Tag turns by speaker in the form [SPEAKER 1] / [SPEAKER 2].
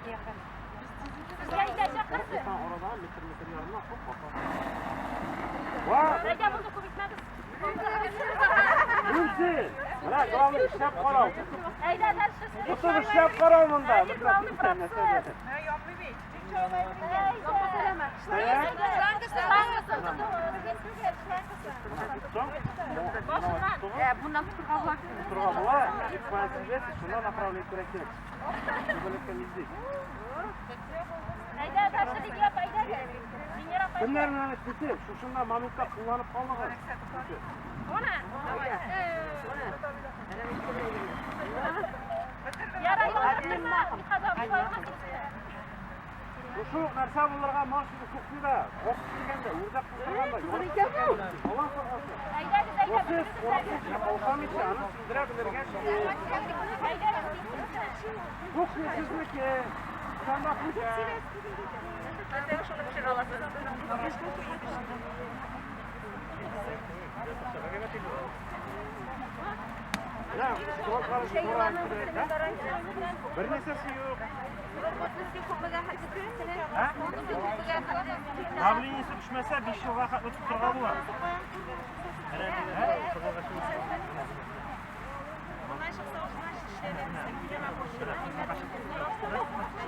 [SPEAKER 1] Сезгә әйдә чакырды.
[SPEAKER 2] Aradan метр метр ярымнан күп баса. Ва!
[SPEAKER 1] Әйдә монда күп итмәгез.
[SPEAKER 2] Мөмкин. Менә главный эшләп карау.
[SPEAKER 1] Әйдә дальше.
[SPEAKER 2] Тотып эшләп карау монда.
[SPEAKER 1] Әйе, главный процесс.
[SPEAKER 3] Bundan tuturga була.
[SPEAKER 2] Tuturga була. Экспансия шунда направление кирәк кирәк. Күбәләккә низdik.
[SPEAKER 1] Әйдә дальше дип әйдә. Венера апай.
[SPEAKER 2] Кемнәр менә китеп, шушында моментта кулланып калдыгыз.
[SPEAKER 1] Она. Ярай, яндырма.
[SPEAKER 2] Шушы ук нәрсә булырга машина кухняда, косып килгәндә, үрдәк кыздырганда, Алла сакласын.
[SPEAKER 1] Әйдәгез, әйдә.
[SPEAKER 2] Сез куркып калсам итә, аны сүндерә белергә кирәк. Кухня сезнеке. Шунда хуҗа.
[SPEAKER 3] Шуны пешерә аласыз.
[SPEAKER 2] Менә, сроклары Бер нәрсәсе юк. Һа? Давлениесе төшмәсә, 5 елга хәтле тотырга була. Һа?